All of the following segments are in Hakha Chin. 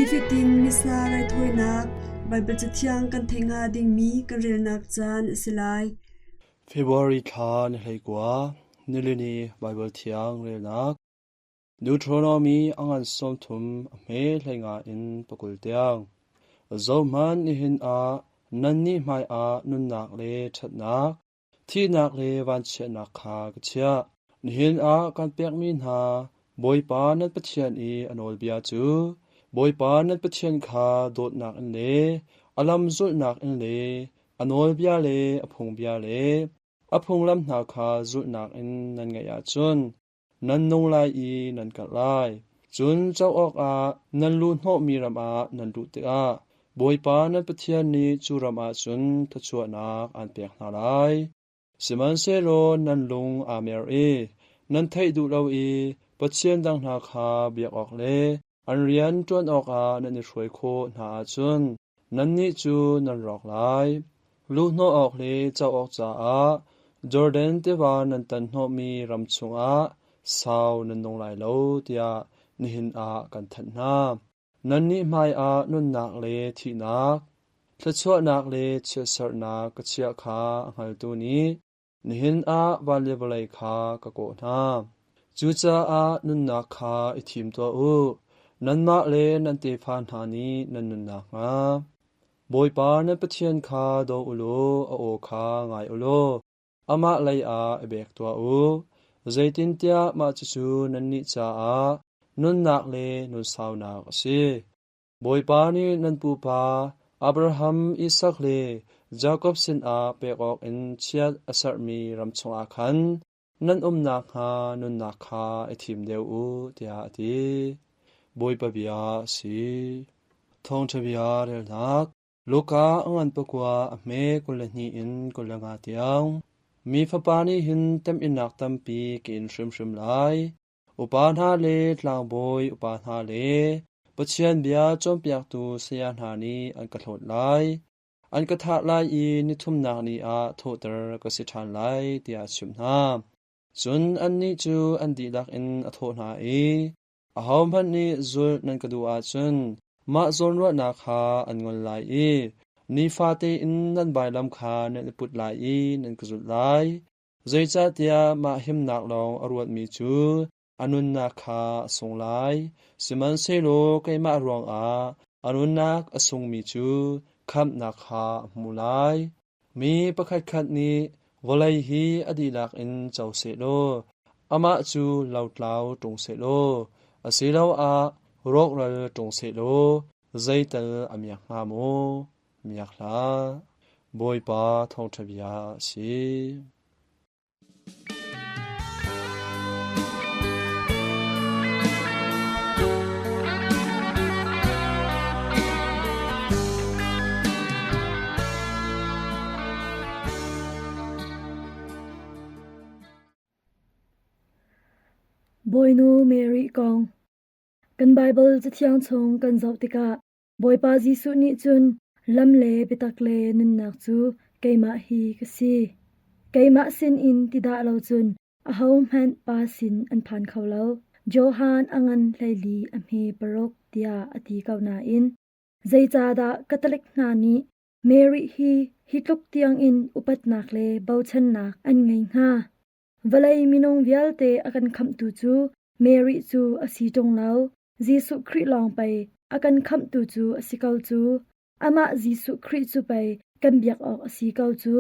Nifatin Missa raithawinak Baibal Cathiang kan theih hnga dingmi kan relnak caan a si lai. February thla ni 19, nilini Baibal Thiang relnak. Deuteronomy a ngan 30 a hme 15 in 20 tiang. Zohhmanh nihin ah nannih hmaiah nunnak le ṭhatnak, Thihnak le vanchiatnak kha ka chiah. Nihin ah kan pekmi hna Bawipa nan Pathian i a nawlbia cu Bawipa nan Pathian kha dawtnak in le a lam zulhnak in le a nawlbia le a phungbia le a phunglam hna kha zulhnak in nan ngaih ahcun nan nung lai i nan karh lai. Cun co awkah nan luhhnawhmi ram ah nan luh tikah Bawipa nan Pathian nih cu ram ah cun thluachuahnak aan pek hna lai. Sihmanhsehlaw nan lung aa mer i nan theih duh lo i pathian dang hna kha biak awk le an rian ṭuan awkah nan i hruai khawh hna ahcun nannih cu nan rawk lai. Luhhnawh awk le co awk caah Jordan tiva nan tanhnawhmi ram chungah sau nan nung lai lo tiah nihin ah kan thanh hna. Nannih hmaiah nunnak le thihnak, thluachuahnak le chiatserhnak ka chiah kha a hngaltu nih Nihin ah van le vawlei kha ka kawh hna. Cucaah nunnak kha i thim tuah u, nanmah le nan tefa hna nih nan nun nakhnga. Bawipa nan Pathian kha daw u law a aw kha ngai u law amah leiah i bek tuah u. Zeitintiah mah cucu nannih caah nunnak le nunsaunak a si. Bawipa nih nan pupa Abraham, Isak le Jakob sinah pek awkin chiat a serhmi ram chungah khan nan um nakhnga nunnak kha i thim deuh u, tiah a ti. Bawipa bia a si. Thawngṭha bia relnak Luka a ngan pakua a hme 22 in 25 tiang. Mi Fapa nih hin temhinnak tampi ka in hrimhrim lai. Upa hna le tlangbawi upa hna le Pathian bia cawnpiaktu saya hna nih an ka hlawt lai. An ka thah lai i ni thumnak ni ah thawhter ka si ṭhan lai, tiah a chimh hna. Cun annih cu an dihlak in a thawh hna i, Ahohmanh nih zulh nan ka duh ahcun mah zawnruahnak kha an ngol lai i nifate in nan vailam kha nan i put lai i nan ka zulh lai. Zeicahtiah mah himnak lawng a ruatmi cu a nunnak kha a sung lai, sihmanhsehlaw keimah ruangah a nunnak a sungmi cu khamhnak kha a hmu lai. Mi pakhatkhat nih vawlei hi a dihlak in co sehlaw amah cu lotlau ṭung sehlaw asiloah rawkral ṭung sehlaw zeital a miak hnga maw? Miak hlah. Bawipa thawngṭha bia a si. Bawinu Mary kong Kan Baibal Cathiang chung kan zoh tikah Bawipa Jesuh nih cun lam le biatak le nunnak cu keimah hi ka si. Keimah sinin ti dah lo cun ahohmanh Pa sin an phan kho lo. Johan a ngan 14 a hme paruk tiah a ti ko nain zeicahdah Catholic hna nih Mary hi hi tluk tiangin upatnak le bochannak an ngei hnga? Vawlei minung vialte a kan khamhtu cu Mary cu a si ṭung lo. Jesuh Khrih lawng pei a kan khamhtu cu a si ko cu. Amah Jesuh Khrih cu pei kan biak awk a si ko cu.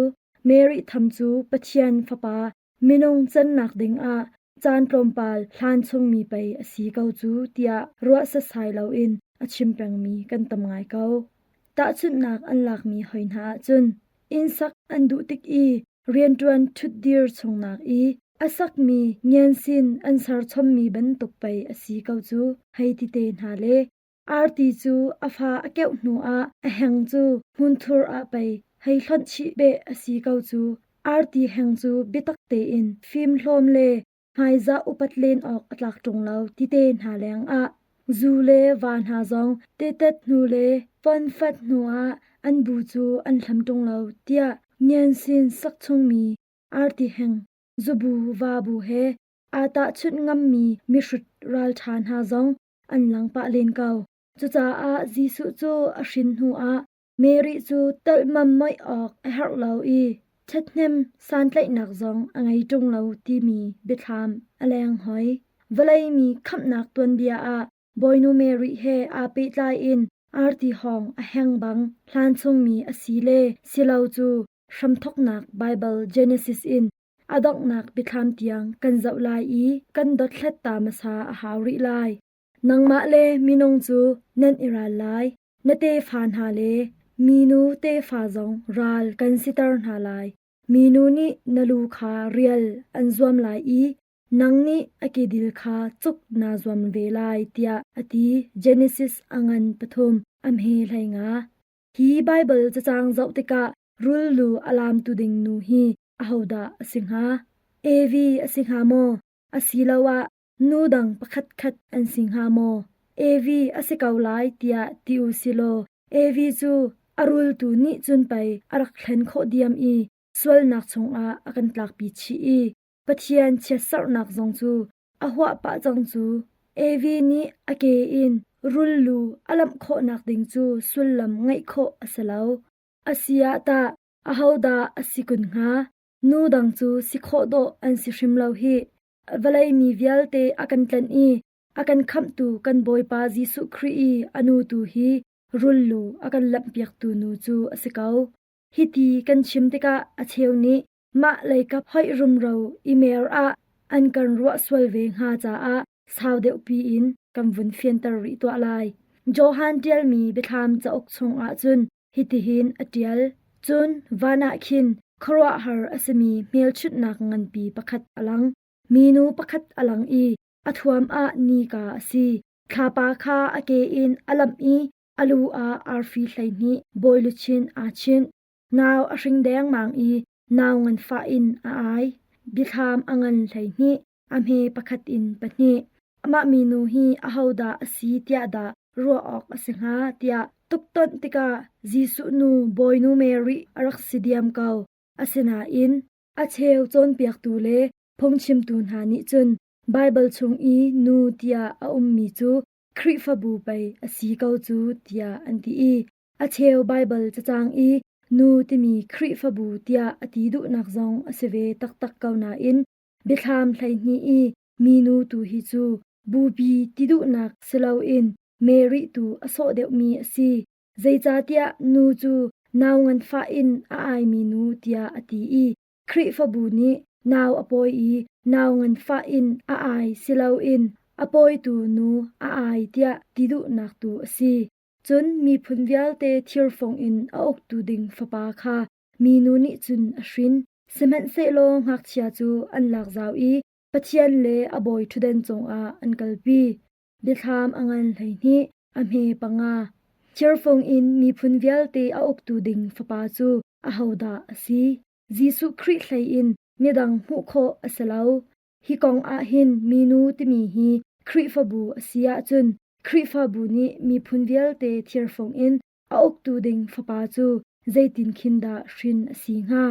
Mary tham cu Pathian Fapa minung cannak dingah caan tlawmpal hlan chungmi pei a si ko cu tiah ruah setsai loin a chim pengmi kan tam ngai ko. Tahchunhnak an lakmi hoi hna ahcun inn sak an duh tik i rianṭuan ṭhutdir chungnak i a sakmi ngensin an serchommi bantuk pei a si ko cu hei ti te hna le arti cu a fa a keuh hnuah a heng cu hmunthur ah pei hei hlonh chih beh a si ko cu arti heng cu biatak tein fimhlawm le hmaizah upat len awk a tlak ṭung lo ti te hna lengah zu le va hna zong tetet hnu le fonfat hnuah an bu cu an hlam ṭung lo tiah ngiansin sak chungmi arti heng zubu vabu he aa tahchunh ngammi mihrut ralṭha hna zong an lang pah len ko. Cucaah Jesuh cu a hrin hnuah Mary cu telhmam moih awk a herh lo i ṭhathnem santlaihnak zong a ngei ṭung lo timi biathlam a leng hoi. Vawlei mi khamhnak tuanbia ah Bawinu Mary he aa pehtlai in arti hawng a heng bang hlan chungmi a si le si lo cu hramthawknak Baibal Genesis in a donghnak biathlam tiang kan zoh lai i kan dothlat ta hmasa a hau rih lai. Nangmah le minung cu nan i ral lai. Na tefa hna le minu tefa zong ral kan siter hna lai. Minu nih na lu kha rial an zuam lai i nang nih a kedil kha cuk naa zuam ve lai tiah a ti. Genesis a ngan pathum a hme hlei nga. Hi Baibal cacang zoh tikah rul lu a laamtu ding nu hi ahodah a si hnga? Evi a si hnga maw? Asiloah nu dang pakhatkhat an si hnga maw? Evi a si ko lai tiah ti u silaw Evi cu a rultu nih cun pei a rak thlen khawh diam i sualnak chungah a kan tlakpi chih i Pathian chiatserhnak zong cu a huah pah cang cu. Evi nih a ke in rul lu a lamh khawhnak ding cu sullam ngeih khawh a si lo. A si ah tah ahodah a si kun hnga? Nu dang cu si khawh dawh an si hrim lo hih. Vawlei mi vialte a kan tlanh i a kan khamhtu kan Bawipa Jesuh Khrih i a nu tu hi rul lu a kan lamhpiaktu nu cu a si ko. Hiti kan chim tikah a cheu nih mah leikap hoih rumro i mer ah an kan ruah sual ve hnga caah sau deuhpi in kan vun fianter rih tuah lai. Johan ṭialmi Biathlam cauk chungah cun hitihin a ṭial. Cun van ah khin khuaruahhar a simi hmelchunhnak nganpi pakhat a lang. Minu pakhat a lang i a thuam ah nika a si. Thlapa kha a ke in a lamh i a lu ah arfi 12 bawi luchin aa chinh. Nau a hring dengmang i nau nganfah in a ai. Biathlam a ngan 12, a hme pakhat in pahnih. Amah minu hi ahodah a si tiah dah ruah awk a si hnga tiah tuktonh tikah Jesuh nu Bawinu Mary a rak si diam ko. Asinain a cheu cawnpiaktu le phungchimtu hna nih cun Baibal chung i nu tiah a ummi cu Khrihfabu pei a si ko cu tiah an ti i a cheu Baibal cacang i nu timi Khrihfabu tiah a ti duhnak zong a si ve taktak ko nain Biathlam 12 i minu tu hi cu bupi ti duhnak si loin Mary tu a sawh deuhmi a si. Zeicahtiah nu cu nau nganfah in a aimi nu tiah a ti i Khrihfabu nih nau a pawi i nau nganfah in a ai si loin a pawitu nu a ai tiah ti duhnak tu a si. Cun miphun vialte thirfung in a uktu ding fapa kha minu nih cun a hrin. Sihmanhsehlaw ngakchia cu an lak zau i Pathian le a bawi ṭhutdan cungah an kalpi. Biathlam a ngan 12, a hme panga. Thirfung in miphun vialte a uktu ding fapa cu ahodah a si? Jesuh Khrih hlei in midang hmuh khawh a si lo. Hi kong ah hin minu timi hi Khrihfabu a si ahcun Khrihfabu nih miphun vialte thirfung in a uktu ding fapa cu zeitin khin dah hrin a si hnga?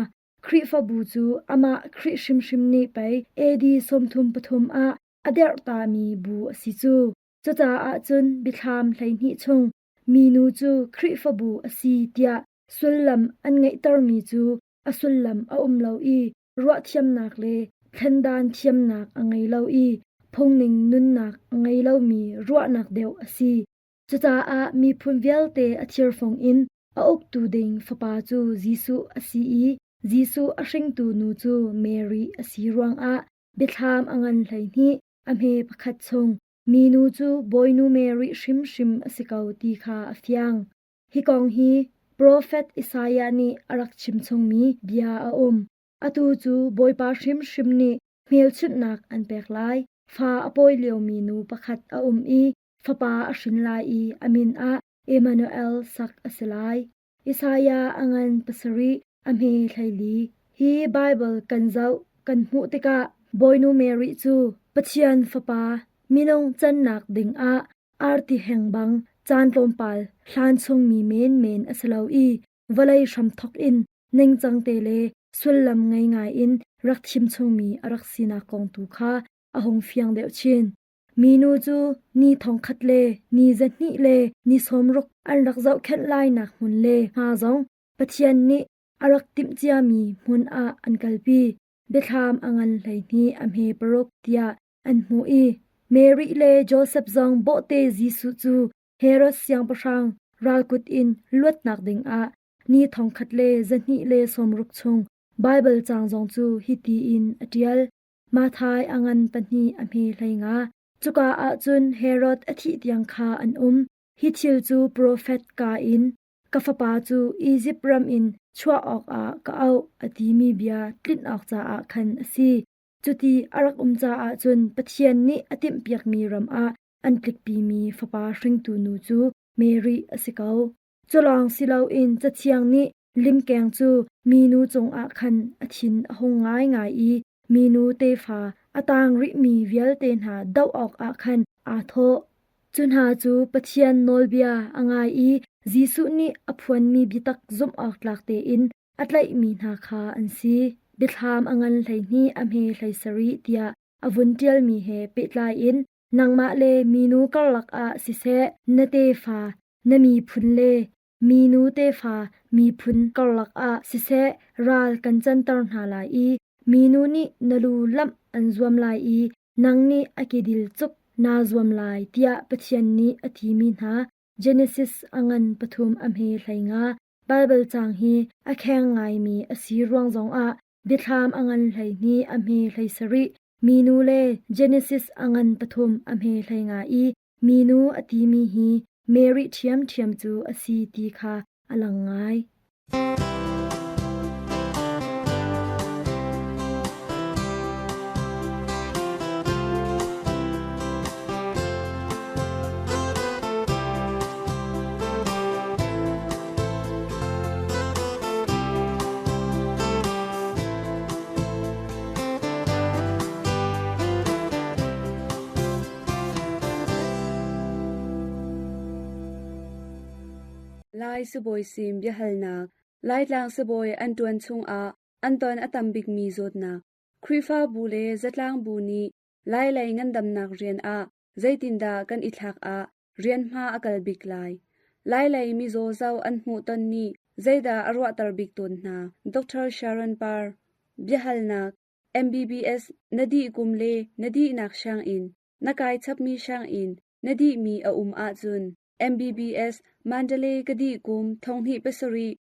Khrihfabu cu amah Khrih hrimhrim nih pei AD 33 ah a derhtami bu a si cu. Cucaah cun Biathlam 12 chung minu cu Khrihfabu a si tiah sullam an ngeihtermi cu a sullam a um lo i ruahthiamnak le thlendan thiamnak a ngei lo i phungning nunnak a ngei lomi ruahnak deuh a si. Cucaah miphun vialte a thirfung in a uktu ding fapa cu Jesuh a si i Jesuh a hringtu nu cu Mary a si ruangah biathlam a ngan 12, a hme pakhat chung minu cu Bawinu Mary hrimhrim a si ko ti kha a fiang. Hi kong hi profet Isaiah nih a rak chimchungmi bia a um. Atu cu Bawipa hrimhrim nih hmelchunhnak an pek lai. Fa a pawi liomi nu pakhat a um i fapa a hrin lai i a min ah Emmanuel sak a si lai. Isaiah a ngan pasarih, a hme 14. Hi Baibal kan zoh kan hmuh tikah Bawinu Mary cu Pathian Fapa minung cannak dingah arti heng bang caan tlawmpal hlan chungmi menmen a si lo i vawlei hramthawk in ningcang te le sullam ngei ngai in rak thim chungmi a rak sinak kong tu kha a hung fiang deuh chin. Minu cu ni thongkhat le ni 200 le ni 60 an rak zohkhenh lainak hmun le hma zong Pathian nih a rak timhciami hmun ah an kalpi. Biathlam a ngan 12 a hme paruk tiah an hmuh i Mary le Josef zong bawhte Jesuh cu Herod siangpahrang ralkut in luatnak dingah ni thongkhat le 260 chung Baibal caang zong cu hiti in a ṭial. Matthai a ngan pahnih a hme 15. Cuka ah cun Herod a thih tiang kha an um. Hi thil cu profet ka in ka fapa cu Izipt ram in chuah awkah ka auh a timi bia tlinh awk caah khan a si. Cuti a rak um caah cun Pathian nih a timhpiakmi ram ah an tlikpimi fapa hringtu nu cu Mary a si ko. Cu lawng si loin Cathiang nih limkeng cu minu cungah khan a thin a hung ngaingai i minu tefa a tang rihmi vialte hna doh awkah khan aa thawh. Cu hna cu Pathian nawlbia a ngai i Jesuh nih a phuanmi biatak zumh awk tlak tein a tlaihmi hna kha an si. Biathlam a ngan 12 a hme 17 tiah a vun ṭialmi he pehtlai in nangmah le minu karlak ah siseh, na tefa, na miphun le minu tefa miphun karlak ah siseh ral kan canter hna lai i minu nih na lu lamh an zuam lai i nang nih a kedil cuk naa zuam lai tiah Pathian nih a timi hna Genesis a ngan pathum a hme 15 Baibal caang hi a kheng ngaimi a si ruang zongah Biathlam a ngan 12 a hme 17 minu le Genesis a ngan pathum a hme 15 i minu a timi hi Mary ṭhiamṭhiam cu a si ti kha a lang ngai. Lai sibawi sim biahalnak Laitlang sibawi an ṭuan chungah an ton a tam bikmi zawtnak Khrihfabu le zatlangbu nih Lailei ngandamnak rian ah zeitindah kan i thlak ah rianhma a kal bik lai? Lailei mizaw zoh an hmuhton nih zeidah a ruahter bik tawn hna? Dr. Sharon Parr Biahalnak MBBS na dih kum le na dihnak sianginn, na kai chapmi sianginn na dihmi a um ahcun MBBS Mandalay ka dih kum 2007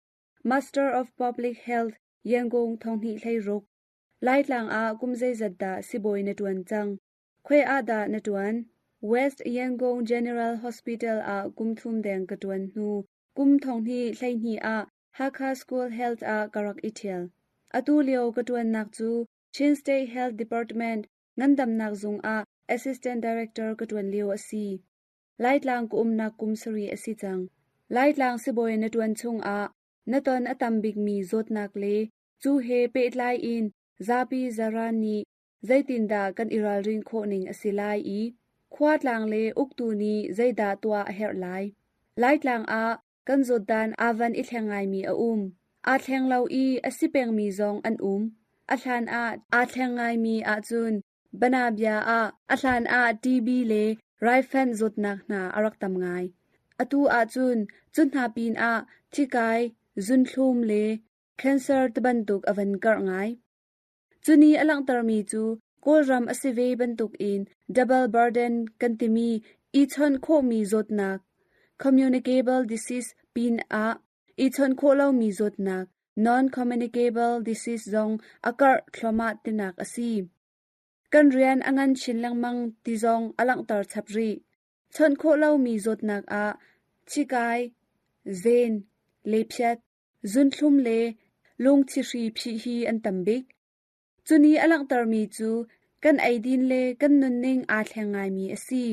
Master of Public Health Yangon 2016 Laitlang ah kum zeizat dah sibawi na ṭuan cang? Khoi ah dah na ṭuan? West Yangon General Hospital ah kum thum deng ka ṭuan hnu kum 2012 ah Hakha School Health ah ka rak i ṭhial. Atu lio ka ṭuannak cu Chin State Health Department ngandamnak zung ah Assistant Director ka ṭuan lio a si. Laitlang ka umnak kum sarih a si cang. Laitlang sibawi na ṭuan chungah na ton a tam bikmi zawtnak le cu he pehtlai in zapi zaran nih zeitindah kan i ralrin khawh ning a si lai i khuatlang le uktu nih zeidah tuah a herh lai. Laitlang ah kan zawtdan aa van i thleng ngaimi a um. Aa thleng lo i a si pengmi zong an um. A hlan ah aa thleng ngaimi ahcun banabia ah a hlan ah TB le raifanh zawtnak hna a rak tam ngai. Atu ahcun cu hna pinah thikai, zunthlum le cancer tibantuk a van karh ngai. Cuni a langhtermi cu Kawlram a si ve bantukin double burden kan timi i chawnh khawhmi zawtnak communicable disease pinah i chawnh khawh lomi zawtnak non-communicable disease zong a karh thluahmah tinak a si. Kan rian a ngan chin lengmang ti zong a langhter chap rih. Chawnh khawh lomi zawtnak ah thikai, zen, lephiat, Zunthlum le lungthihri phih hi an tam bik. Cuni a langhtermi cu kan eidin le kan nunning aa thleng ngaimi a si.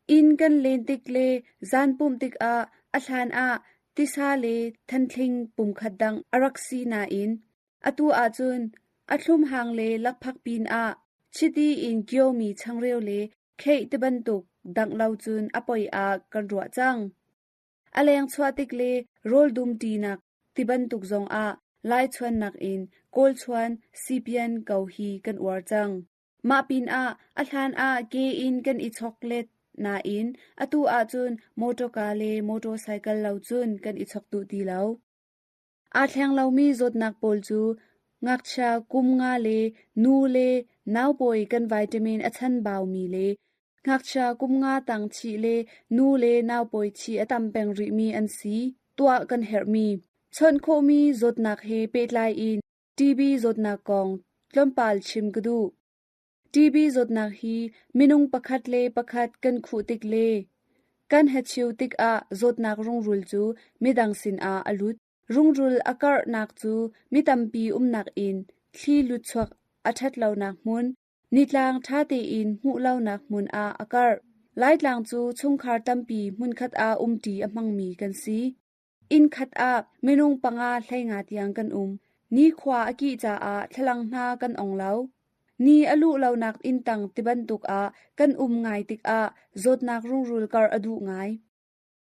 Inn kan len tik le zan pumh tikah a hlan ah tisa le thanthling pumkhat dang a rak si nain atu ahcun a thlum hang le lakphak pinah chiti in kiomi changreu le kheih tibantuk dangh lo cun a poi ah kan ruah cang. A leng chuah tik le rawl dum ṭinak tibantuk zongah Lai chuannak in Kawl chuan sipian ko hi kan uar cang. Mah pinah a hlan ah ke in kan i choklet nain atu ahcun mawṭawka le mawṭawsaikal lo cun kan i chok duh ti lo. Aa thleng lomi zawtnak pawl cu ngakchia kum nga le nu le naupawi kan vitamin a chanbaumi le ngakchia kum nga tang thih le nu le naupawi thih a tam peng rihmi an si. Tuah kan herhmi chawnh khawhmi zawtnak he pehtlai in TB zawtnak kong tlawmpal chim ka duh. TB zawtnak hi minung pakhat le pakhat kan khuh tik le kan hachiu tikah zawtnak rungrul cu midang sinah a lut. Rungrul a karhnak cu mi tampi umnak in thli lutchuak a ṭhatlonak hmun, nitlang ṭha tein hmuh lonak hmun ah a karh. Laitlang cu chungkhar tampi hmunkhat ah umṭi a hmangmi kan si. Inn khat ah minung panga hleinga tiang kan um. Nikhua a kih caah thlalang hna kan ong lo. Ni a luh lonak inn tang tibantuk ah kan um ngai tikah zawtnak rungrul karh a duh ngai.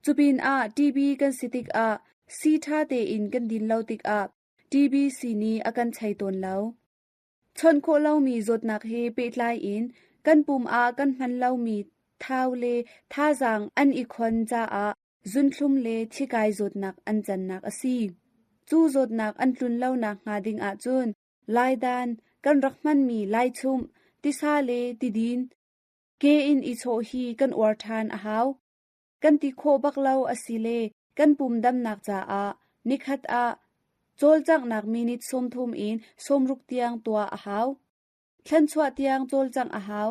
Cupinah TB kan si tikah sii ṭha tein kan din lo tikah TB sii nih a kan chei tawn lo. Chawnh khawh lomi zawtnak he pehtlai in kan pum ah kan hman lomi thau le thazaang an i khon caah zunthlum le thikai zawtnak an cannak a si. Cu zawtnak an tlun lonak hnga ding ahcun Laidan kan rak hmanmi laichumh, tisa le tidin, ke in i chawh hi kan uar ṭhan a hau. Kan ti khawh bak lo a si le kan pum damnak caah nikhat ah cawlcanghnak minute 30 in 60 tiang tuah a hau. Thlanchuah tiang cawlcangh a hau.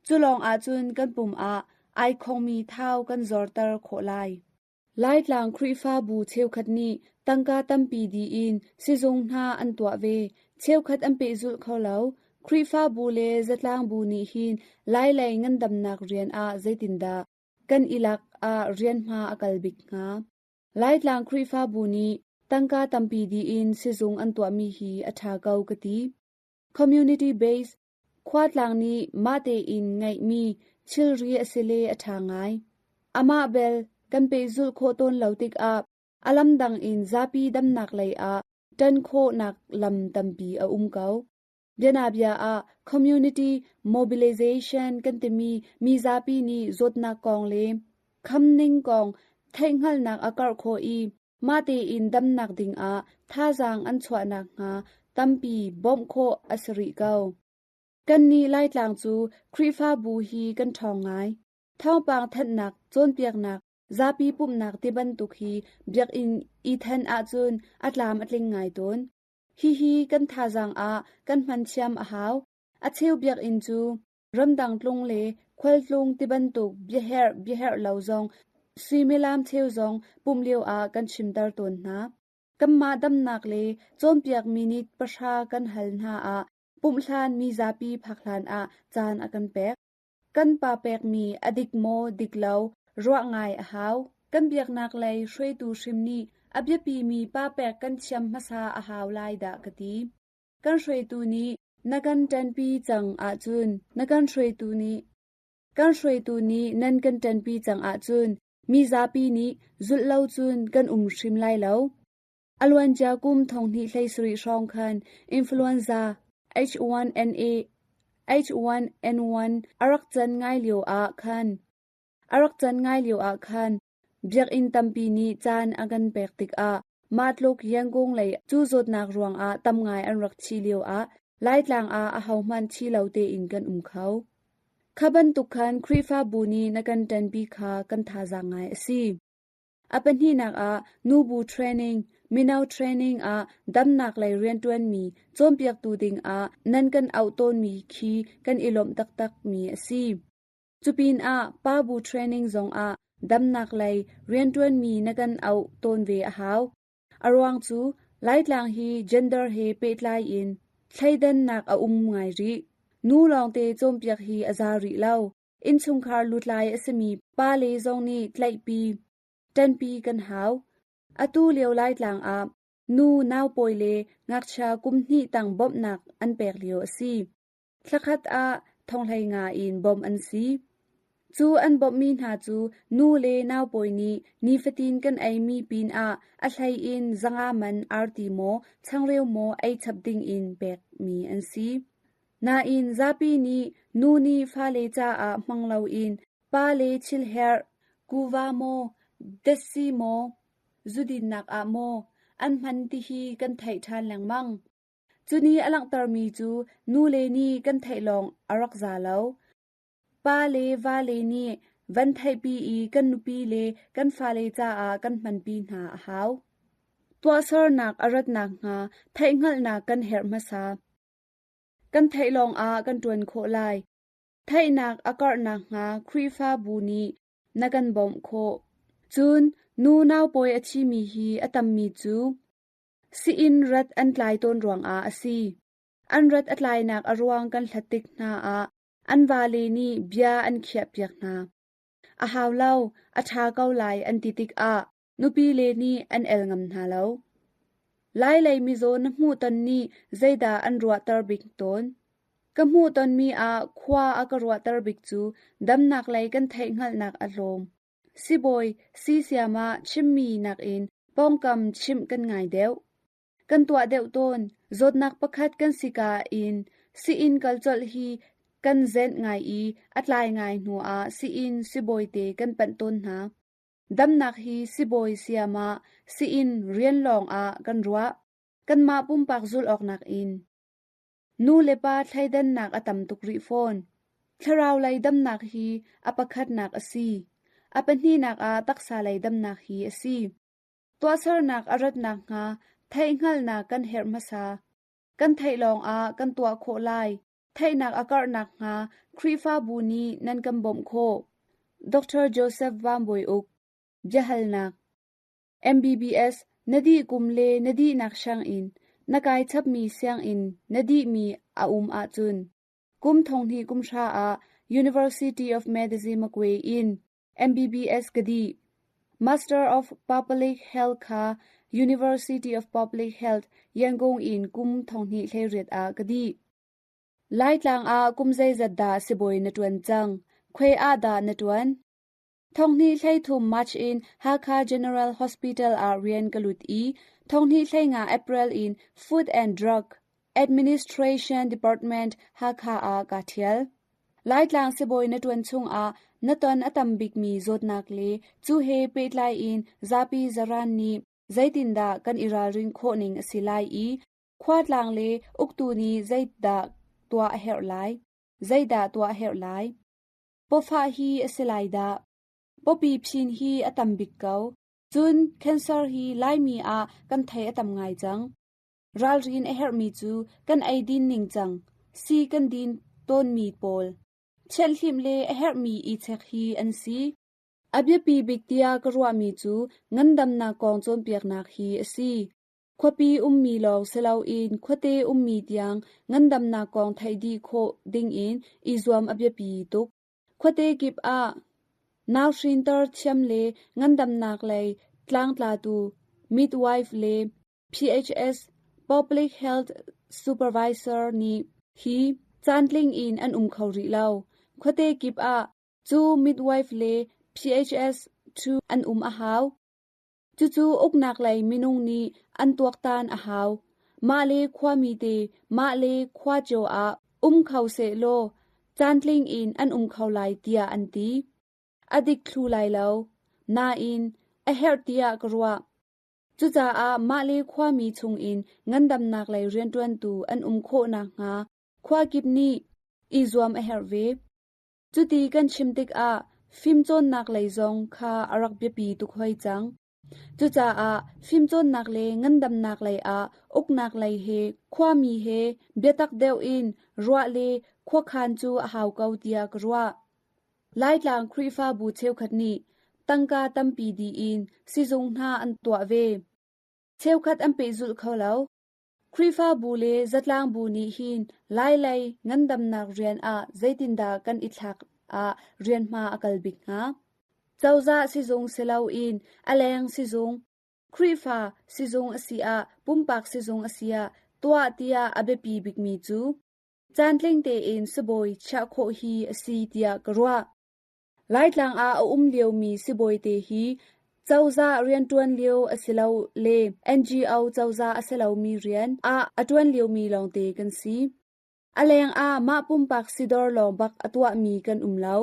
Cu lawng ahcun kan pum ah ai khongmi thau kan zorter khawh lai. Laitlang Khrihfabu cheukhat nih tangka tampi dih in sizung hna an tuah ve. Cheukhat an pehzulh kho lo. Khrihfabu le zatlangbu nih hin Lailei ngandamnak rian ah zeitindah kan i lak ah rianhma a kal bik hnga? Laitlang Khrihfabu nih tangka tampi dih in sizung an tuahmi hi a ṭha ko ka ti. Community based khuatlang nih mah tein ngeihmi thilri a si le a ṭha ngai. Amah bel kan pehzulh khawh tawn lo tikah a lam dang in zapi damnak lei ah ṭan khawhnak lam tampi a um ko. Bianabia ah community mobilization kan timi mi zapi nih zawtnak kong le khamning kong theihhngalhnak a karh khawh i Mah tein damnak dingah thazaang an chuah nakhnga tampi bawmh khawh a si rih ko. Kannih Laitlang cu Khrihfabu hi kan ṭhawng ngai. Thawngpang thanhnak, cawnpiaknak, zapi pumhnak tibantuk hi biakinn i then ahcun a tlam a tling ngai tawn. Hihi kan thazaang ah kan hman thiam a hau. A cheu biakinn cu Ramdang tlung le khualtlung tibantuk biaherh biaherh lo zong suimilam cheu zong pumh lio ah kan chimter tawn hna. Kanmah damnak le cawnpiak minute pahra kan hal hna ah pumh hlan mizapi phak hlan ah caan a kan pek. Kan pa pekmi a dik maw dik lo ruah ngai a hau. Kan biaknak lei hruaitu hrim nih a biapimi pa pek kan thiam hmasa a hau lai dah ka ti. Kan hruaitu nih na kan ṭanpi cang ahcun na kan hruaitu nih kan hruaitu nih nan kan ṭanpi cang ahcun mi zapi nih zulh lo cun kan um hrim lai lo. A luancia kum thonghnih 17 hrawng khan influenza H1NA H1N1 a rak can ngai lio ah khan a rak can ngai lio ah khan Biakinn tampi nih caan a kan pek tikah mah tluk Yangon lei cu zawtnak ruangah tam ngai an rak thih lioah Laitlang ah ahohmanh thi lo tein kan um kho. Kha bantuk khan Khrihfabu nih na kan ṭanpi kha kan thazaang ngai a si. A pahnihnak ah nubu training, mino training ah damnak lei rianṭuanmi cawnpiaktu dingah nan kan auh tawnmi khi kan i lawmh taktakmi a si. Cupinah pabu training zongah damnak lei rianṭuanmi na kan auh tawn ve a hau. A ruang cu Laitlang hi gender he pehtlai in thleidannak a um ngai rih. Nu lawngte cawnpiak hi a za rih lo. Innchungkhar lutlai a simi pale zong nih tlaihpi, ṭanpi kan hau. Atu lio Laitlang ah nu naupawi le ngakchia kum hnih tang bawmhnak an pek lio a si. Thlakhat ah thonghlei nga in bawmh an si. Cu an bawmhmi hna cu nu le naupawi nih nifatin kan eimi pinah a hlei in zanga man arti maw changreu maw ei chap dingin pekmi an si. Nain zapi nih Nu nih fale caah hmang loin pale thilherh, kuva maw, datsi maw, zudinnak ah maw an hman tihi kan theih ṭhan lengmang. Cu nih a langhtermi cu nule nih kan theih lawng a rak za lo. Pa le vale nih van theihpi i kan nupi le kan fale caah kan hmanpi hna a hau. Tuahsernak a rat nakhnga theihhngalhnak kan herh hmasa. Kan theih lawngah kan ṭuan khawh lai. Theihnak a karh nakhnga Khrihfabu nih na kan bawmh khawh. Cun nu naupawi a thimi hi a tammi cu sii-inn rat an tlai tawn ruangah a si. An rat a tlainak a ruang kan hlat tik hna ah an vale nih bia an khiahpiak hna. A hau lo, a ṭha ko lai an ti tikah nupile nih an el ngam hna lo. Lailei mizaw na hmuhton nih zeidah an ruahter bik tawn? Ka hmuhtonmi ah khua a ka ruahter bik cu damnak lei kan theihhngalhnak a hlawm. Sibawi siisiam ah chimmi nakin pawngkam chimh kan ngai deuh. Kan tuah deuh tawn. Zawtnak pakhat kan si ka in sii-inn kal colh hi kan zenh ngai i a tlai ngai hnu ah sii-inn sibawite kan panh tawn hna. Damnak hi sibawi siamah sii-inn rian lawng ah kan ruah. Kanmah pumpak zulh awk nakin. Nu le pa thleidannak a tam tuk rih fawn. Thlarau lei damnak hi a pakhatnak a si. A pahnihnak ah taksa lei damnak hi a si. Tuahsernak a rat nakhnga theihhngalhnak kan herh hmasa. Kan theih lawngah kan tuah khawh lai. Theihnak a karh nakhnga Khrihfabu nih nan kan bawmh khawh. Dr. Joseph Van Bawi Uk Biahalnak MBBS na dih kum le na dihnak sianginn, na kai chapmi sianginn na dihmi a um ahcun kum thonghnih kum hra ah University of Medicine Magwe in MBBS ka dih. Master of Public Health kha University of Public Health, Yangon in kum 2018 ah ka dih. Laitlang ah kum zeizat dah sibawi na ṭuan cang? Khuai ah dah na ṭuan? 2023 March in Hakha General Hospital ah rian ka lut i 2025 April in Food and Drug Administration Department Hakha ah kaa ṭhial. Laitlang sibawi na ṭuan chungah na ton a tam bikmi zawtnak le cu he pehtlai in zapi zaran nih zeitindah kan i ralrin khawh ning a si lai i khuatlang le uktu nih zeidah tuah a herh lai? Zeidah tuah a herh lai? Pawfah hi a si lai dah. Pawpi phin hi a tam bik ko. Cun cancer hi Laimi ah kan thei a tam ngai cang. Ralrin a herhmi cu kan eidin ningcang, sii kan din tawnmi pawl, thianhhlimh le a herhmi i chek hi an si. A biapi bik tiah ka ruahmi cu ngandamnak kong cawnpiaknak hi a si. Khuapi ummi lawng si loin khuate ummi tiang ngandamnak kong theih dih khawh dingin i zuam a biapi tuk. Khuate kip ah nauhrinter thiam le ngandamnak lei tlangtlatu midwife le PHS Public Health Supervisor nih hi caantling in an um kho rih lo. Khuate kip ah cu midwife le PHS cu an um a hau. Cucu uknak lei minung nih an tuaktan a hau. Mah le khuami te mah le khua cio ah um kho sehlaw caantling in an um kho lai tiah an ti. A dik thlu lai lo. Nain, a herh tiah ka ruah. Cucaah mah le khuami chungin ngandamnak lei rianṭuantu an um khawh nakhnga khua kip nih i zuam a herh ve. Cuti kan chim tikah fimcawnnak lei zong kha a rak biapi tuk hoi cang. Cucaah fimcawnnak le ngandamnak lei ah uknak lei he khuami he biatak deuh in ruah le khuakhan cu a hau ko tiah ka ruah. Laitlang Khrihfabu cheukhat nih tangka tampi dih in sizung hna an tuah ve. Cheukhat an pehzulh kho lo. Khrihfabu le zatlangbu nih hin Lailei ngandamnak rian ah zeitindah kan i thlak ah rianhma a kal bik hnga? Cozah sizung si loin a leng sizung, Khrihfa sizung a si ah pumpak sizung a si ah tuah tiah a biapi bikmi cu Caantling tein sibawi chiah khawh hi a si tiah ka ruah. Laitlang ah a um liomi sibawi te hi cozah rianṭuan lio a si lo le NGO cozah a si lomi rian ah a ṭuan liomi lawngte kan si. A leng ah mah pumpak sidawr lawng bak a tuahmi kan um lo.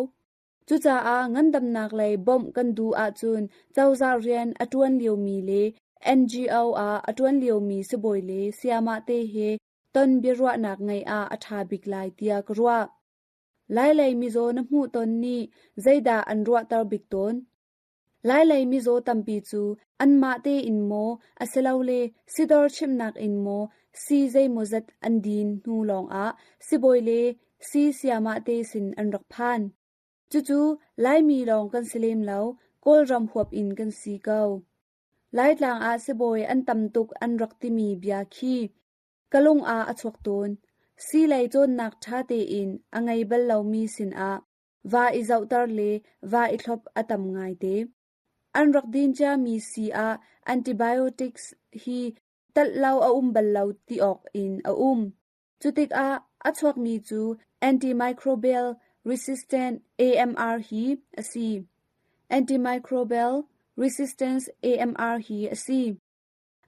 Cucaah ngandamnak lei bawmh kan duh ahcun cozah rian a ṭuan liomi le NGO ah a ṭuan liomi sibawi le sayamah te he ton biaruahnak ngeih ah a ṭha bik lai tiah ka ruah. Lailei mizaw na hmuhton nih zeidah an ruahter bik tawn? Lailei mizaw tampi cu anmah tein maw asilole sidawr chimhnak in maw sii zeimawzat an din hnu lawngah sibawi le sii sayamah te sin an rak phan. Cucu Laimi lawng kan si lem lo, Kawlram huap in kan si ko. Laitlang ah sibawi an tam tuk an rak timi bia khi ka lung ah a chuak tawn. Sii lei cawnnak ṭha tein a ngei bal lomi sinah va i zohter le va i thlop a tam ngaite. An rak din ciami sii ah antibiotics hi talh lo a um bal lo ti awk in a um. Cutikah a chuakmi cu antimicrobial resistant AMR hi a si. Antimicrobial resistance AMR hi a si.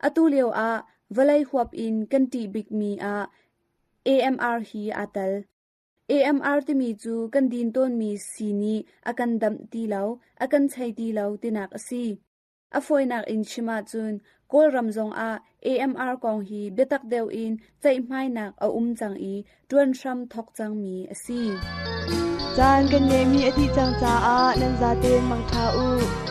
Atu lio ah vawlei huap in kan ṭih bikmi ah AMR hi aa tel. AMR timi cu kan din tawnmi sii nih a kan damh ti lo, a kan chei ti lo tinak a si. A fawinak in chim ahcun Kawlram zongah AMR kong hi biatak deuh in ceihmainak a um cang i ṭuan hram thawk cangmi a si. Caan kan ngeihmi a dih cang caah nan zaten mangṭha u.